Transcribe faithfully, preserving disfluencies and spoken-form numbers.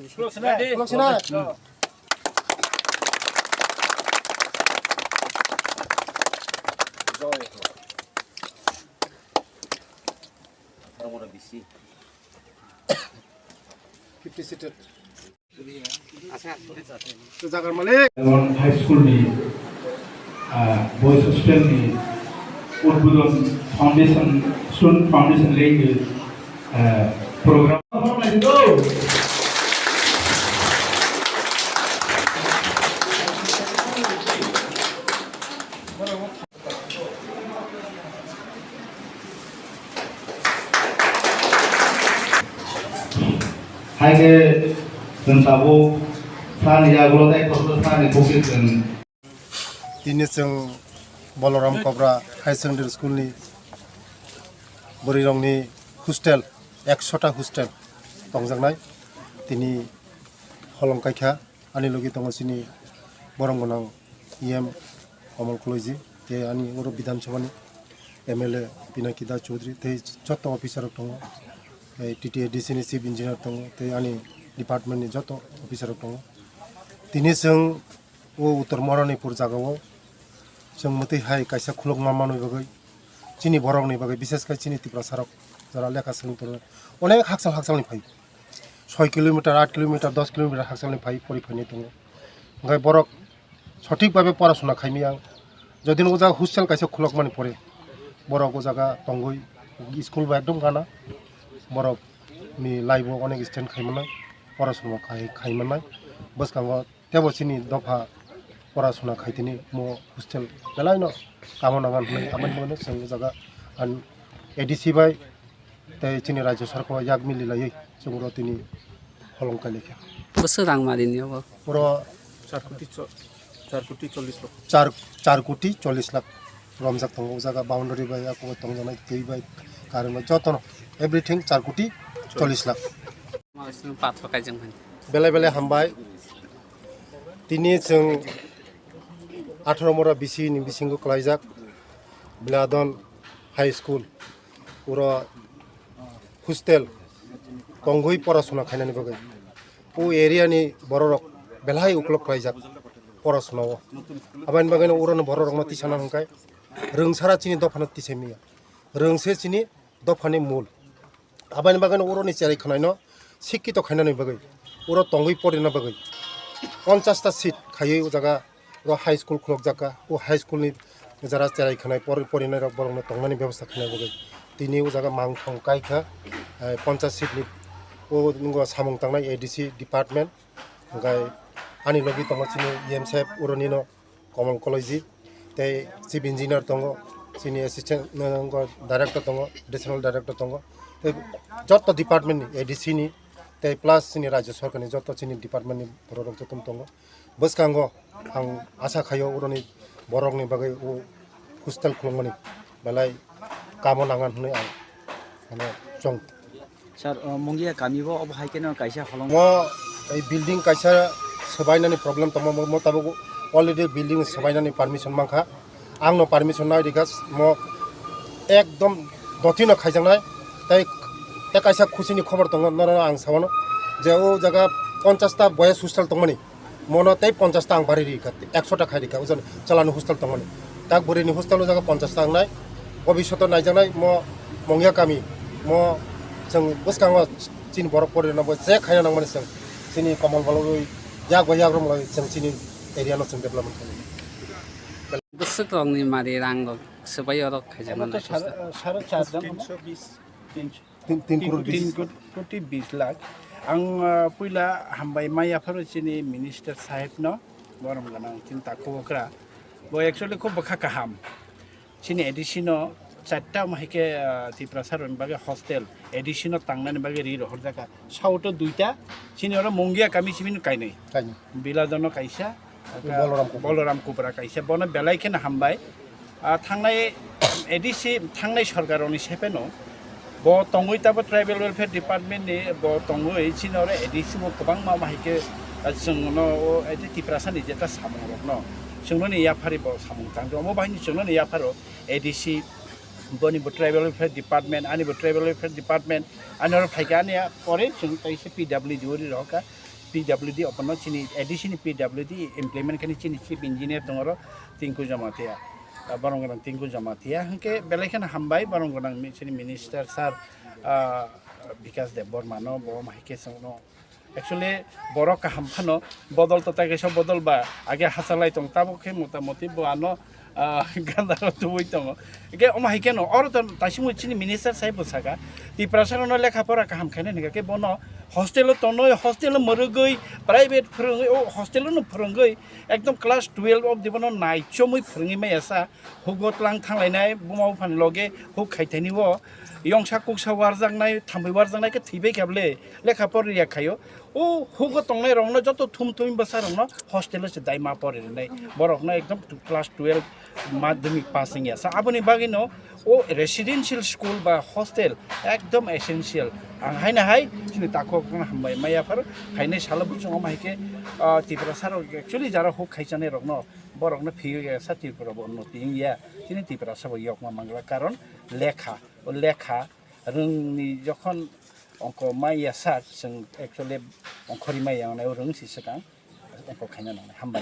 Khulok sinai. Fifty seated. Jagar malik. High School ni, ah, Boys Hostel ni udbodon foundation, student foundation day ni, ah, program. Hai khe chwng tabuk sani yagulo tei kosto sani bukti chwng. Tini chwng Balaram Kobra Higher Secondary School ni bwrwirokni hostel, ekshota hostel tongjaknai. Tini holong kaikha. Ani logi tongo chini borom gwnang E M Kamal Koloiji, tei ani oro Bidhan Sabha ni M L A Pinaki Das Chaudhary, tei joto officer rok tongo, tei T T A D C ni chief engineer tongo, tei ani department ni joto officer rok tongo. Tini chwng o Uttor Moranipur jagao chwng mwtwi hai kaisa khulokma manwi bagwi, chini borok ni bagwi, bises khe chini Tiprasa rok jora lekha swrwng tongo, onek hakchal hakchal ni phai. Soi kilometer, aat kilometer, dos kilometer hakchalni phai pori phainai tongo. Hwnkhe borok sothik bhabe pora sona khaimaya. Jodi no o jaga hostel kaisa khulokmani pore, borok o jaga tongwi school bo ekdom gana. Borok ni life o onek stand khaimanai, pora sona khai, khaimanai. Bwskango tebo chini dopha pora sona khaitini mo hostel belai no kamo nangan hwnwi, aboni bagwi no chwng o jaga ani A D C bai tei chini Rajya Sarkar yak mili laiwi chwng oro tini holong kai laikha. Bwswk rang mari ni obo? Oro char koti cho-, char koti chollish lakh. Char, char koti chollish lakh romjak tongo. O jaga boundary bai, ako bai tongjaknai twi bai, current bai, jotono everything char koti chollish lakh. Pathor kaijak mani. Belai belai hambai. Tini chwng atharo mora bisi ni bisingo klaijak Biladon High School, uro hostel tongwi pora sona khainani bagwi. O area ni bororok belai uklok klaijak pora sona o. Aboni bagwino uroni bororokno tisana hwnkhe rwngsara chini dophano tisai maya. Rwngse chini dophani mul. Aboni bagwino uroni cherai khwnaino sikkito khainani bagwi, uro tongwi porina bagwi ponchash ta seat khaiwi o jaga ro high school khulokjak kha. O high school ni jara cherai khwnai por-, porinai rok borokno tongnani bebostha khaina bagwi tini o jaga mangthong kai kha, eh, ponchash seat ni o nwngo samung tangnai A D C department. Hwnkhe ani logi tongo chini E M saheb, uronino Kamal Koloiji, tei chief engineer tongo, chini assistant, eh, director tongo, additional director tongo, tei joto department ni A D C ni, tei plus chini Rajya Sarkar ni joto chini department ni borok rok joto tongo. Bwskango ang asa khaio uroni borokni bagwi o hostel khulukmani belai kamo nangan hwnwi ang, mane, chong. Sir, o, Mungia kami bo obo hai kheno kaisa holong. Mo ei building kaisa swbainani problem tongmo, mo, mo tabuk already building swbainani permission mankha. Angno permission nai rikha, mo ekdom dotino khaijaknai. Tei, tei kaisa khusini khobor tongo, norok ang sawano je o jaga ponchash ta boys hostel tongmani. Mono tei ponchash ta ang bari rikha, ekso ta khai rikha, o jani chalani hostel tongmani. Tak bwrwini hostel o jaga ponchash ta wngnai, bobishoto naijaknai mo Mungia kami, mo chwng bwskango chini borok porirokno bo je khaina nangmani chwng chini Kamal balogwi yak bai yak romlai chwng chini area no chwng development khainai. Bwswk rokni mari rang rok swbai orok khaijak Abo to manai sar-, sar char jan. Tinsho bis, tinsho. Tin, tin crore Tin bis. Ko-, koti bis lakh. Ang, ah, puila hambai mai yapharo chini minister saheb no, borom ganang chini takhuk okra. Bo actually khub bwkha kaham. Chini A D C no charta ma hai khe, ah, Tiprasa rokni bagwi hostel, A D C no tangnani bagwi ri rohorjak kha. South o duita, chini oro Mungia kami simi no kainwi. Kainwi. Biladon no kaisa, Balaram Kubra. Balaram Kubra kaisa. Bono belai kheno hambai. Ah, thangnai A D C, thangnai sorkar rokni sepheno bo tongwi tabo tribal welfare department ni bo tongwi chini oro A D C bo kwbangma ma hai khe, ah, chwng no o, eh, Tiprasa ni jeta samung rok no chwng no ni yaphari bo samung tang omo bahai ni chwng no ni yapharo A D C boni bo tribal welfare department, ani bo tribal welfare department, ani oro phai kha ani pore chwng kaisa P W D ri rok kha. P W D obono chini A D C ni P W D implement khe chini chief engineer tongo ro Tinku Jamatia. Ah, borok gwnang Tinku Jamatia. Hwnkhe belai kheno hambai borok gwnang mi-, chini minister sir, ah, Bikas Debbarma no bo omo hai khe chwngno. Actually borok kaham phano bodol to tai kaisa bodol ba age hachalai tong tabuk khe motamoti bo ano ah, ganda rok tubui tongo. Hingke omo hai khe no, oro to taisingmo chini minister sai bo saka, Tiprasa rokno lekha pora kaham khainani hingke bono hostel o tonwi, hostel o mwrwgwi, private phwrwngwi, o hostel o no phwrwngwi, ekdom class twelve obdi bono naichomwi phwrwngwi maya sa, hugo tlang thanglainai, buma buphani loge huk khaithani o, yongsa kuksa warjaknai, thambwi warjaknai khe thwibai kha bwle, lekha porya khaio. O hugo tongnai rokno joto thum thum bwsa rokno hostel o se daima pori rwnai. Borokno ekdom class twelve madhyamik pass wngya sa. Aboni bagwino o residential school ba hostel ekdom essential. Ang haino hai chini takhuk no hambai maya phar phainai salo buchung omo hai khe, ah, Tiprasa rok actually jara huk khaichani rokno borokno phiyo ya sa Tripura bo unnoti wngya. Chini Tiprasa bo yokma mangla karon lekha, o lekha rwngni jokhon ongko maya sa chwng actually ongkhorwi maya wngnai o rwng si swkang ongko khaina nangnai. Hambai.